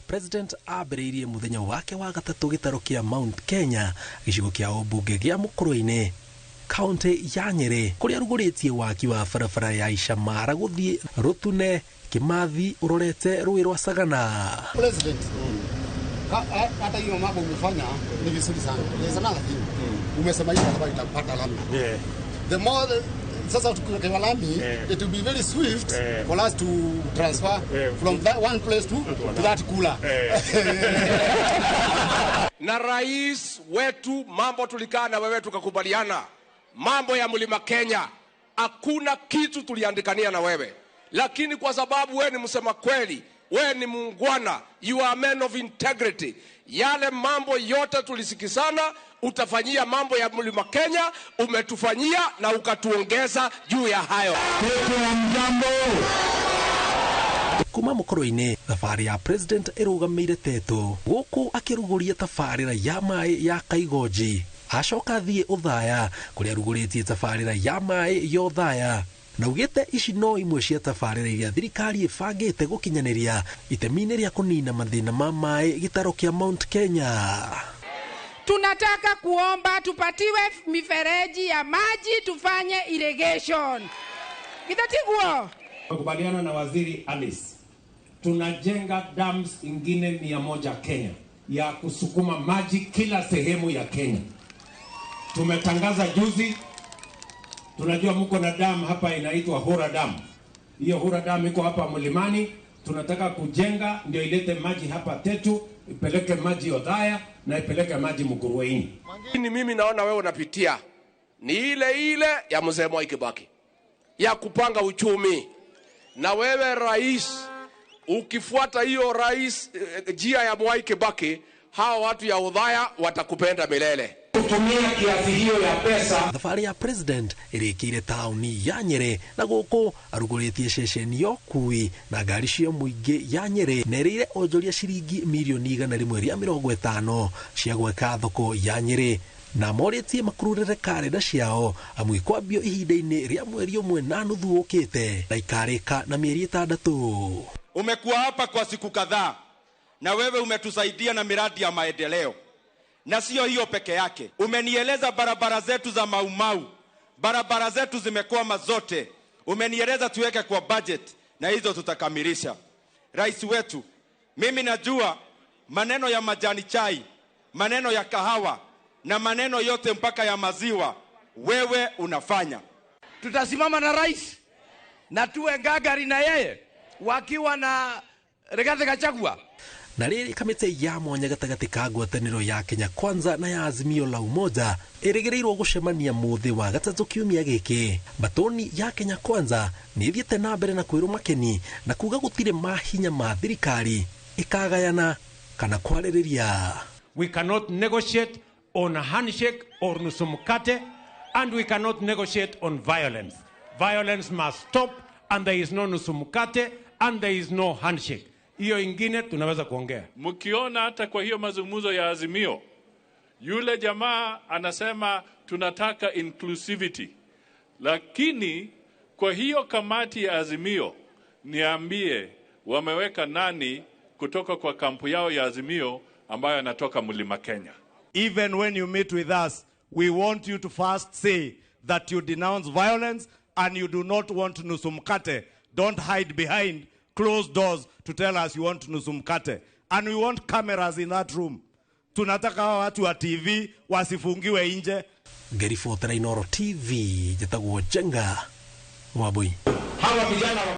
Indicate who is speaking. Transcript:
Speaker 1: President ambĩrĩirie mũthenya wake wa gatatũ gĩtaro kĩa Mount Kenya, gĩcigo kĩa ũmbunge gĩa Mũkũrwe-inĩ, kaunti ya Nyĩrĩ, kũrĩa arugũrĩtie waki wa barabara ya Icamara gũthiĩ Rũtune Kĩmathi ũrorete rũĩ rwa Sagana.
Speaker 2: President, hata hiyo mambo umefanya ni vizuri sana. There's another thing. Umesema hiyo barabara itapata lami. The more sasa tukiwekewa lami, it will be very swift for us to transfer from that one place to that cooler.
Speaker 3: Na rais wetu, mambo tulikaa na wewe tukakubaliana, mambo ya Mlima Kenya, hakuna kitu tuliandikania na wewe, lakini kwa sababu wewe ni msema kweli, wewe ni muungwana, you are a man of integrity. Yale mambo yote tulisikizana, utafanyia mambo ya Mlima Kenya, umetufanyia na ukatuongeza juu ya hayo.
Speaker 1: Kuma Mũkũrwe-inĩ, thabarĩ ya president ĩrũgamĩire Tetu, gũkũ akĩrugũria tabarĩra ya maĩ ya Kaigonji. Acoka thiĩ Ũthaya, kũrĩa arugũrĩtie tabarĩra ya maĩ ya Ũthaya, na ugĩte ici no imwe cia tabarĩra iria thirikari ĩbangĩte gũkinyanĩria itemi-inĩ rĩa kũnina mathĩna ma maĩ gĩtaro kĩa Mount Kenya.
Speaker 4: Tunataka kuomba tupatiwe mifereji ya maji tufanye irrigation. Githatiguo?
Speaker 5: Tumekubaliana na Waziri Alice, tunajenga dams ingine 100 Kenya ya kusukuma maji kila sehemu ya Kenya. Tumetangaza juzi, tunajua mko na dam hapa inaitwa Hura Dam. Hiyo Hura Dam iko hapa mlimani, tunataka kujenga ndio ilete maji hapa Tetu, ipeleke maji Othaya na ipeleke maji Mukurweini.
Speaker 3: Ni mimi naona wewe unapitia ni ile ile ya mzee Mwai Kibaki ya kupanga uchumi, na wewe rais ukifuata hiyo rais jia ya Mwai Kibaki, hawa watu ya Othaya watakupenda milele.
Speaker 5: Kutumia kiasi hiyo ya pesa.
Speaker 1: Thabarĩ ya president ĩrĩkĩire taũni ya Nyĩrĩ, na gũkũ arugũrĩtie ceceni ya ũkui na ngari cia mũingĩ ya Nyĩrĩ, na ĩrĩire onjoria ciringi mirioni 150 cia gwaka thoko ya Nyĩrĩ, na morĩtie makururĩre karenda ciao amu ikwambio ihinda-inĩ rĩa mweri 1.5 ũkĩte na ikarĩka na mĩeri 6.
Speaker 6: Umekuwa hapa kwa siku kadhaa na wewe umetusaidia na miradi ya maendeleo. Na sio hiyo peke yake, umenieleza barabara zetu za Maumau, barabara zetu zimekwama zote. Umenieleza tuweke kwa budget na hizo tutakamilisha. Rais wetu, mimi najua maneno ya majani chai, maneno ya kahawa na maneno yote mpaka ya maziwa, wewe unafanya.
Speaker 7: Tutasimama na rais na tuwe gagari na yeye wakiwa na Rigathi Gachagua.
Speaker 1: Na rĩrĩ, kamĩtĩ ya mwanya gatagatĩ ka ngwatanĩro ya Kenya Kwanza na ya Azimio la Umoja ĩrĩgĩrĩirwo gũcemania mũthĩ wa gatatũ kiumia gĩkĩ. Mbatoni ya Kenya Kwanza nĩ ĩthiĩte na mbere na kwĩrwo makeni na kuga gũtirĩ mahinya ma thirikari ĩkagayana kana kwarĩrĩria.
Speaker 5: We cannot negotiate on a handshake or nusu mkate, and we cannot negotiate on violence. Violence must stop, and there is no nusu mkate and there is no handshake. Hiyo ingine tunaweza kuongea.
Speaker 8: Mkiona hata kwa hiyo mazungumzo ya Azimio, yule jamaa anasema tunataka inclusivity. Lakini kwa hiyo kamati ya Azimio, niambie wameweka nani kutoka kwa kampu yao ya Azimio ambayo anatoka Mlima Kenya?
Speaker 6: Even when you meet with us, we want you to first say that you denounce violence and you do not want nusu mkate. Don't hide behind closed doors to tell us you want nusu mkate. And we want cameras in that room. Tunataka hawa watu wa TV wasifungiwe nje.
Speaker 1: Ngeribotera Inooro TV, njĩtagwo Njenga Wambui.
Speaker 5: Hawa vijana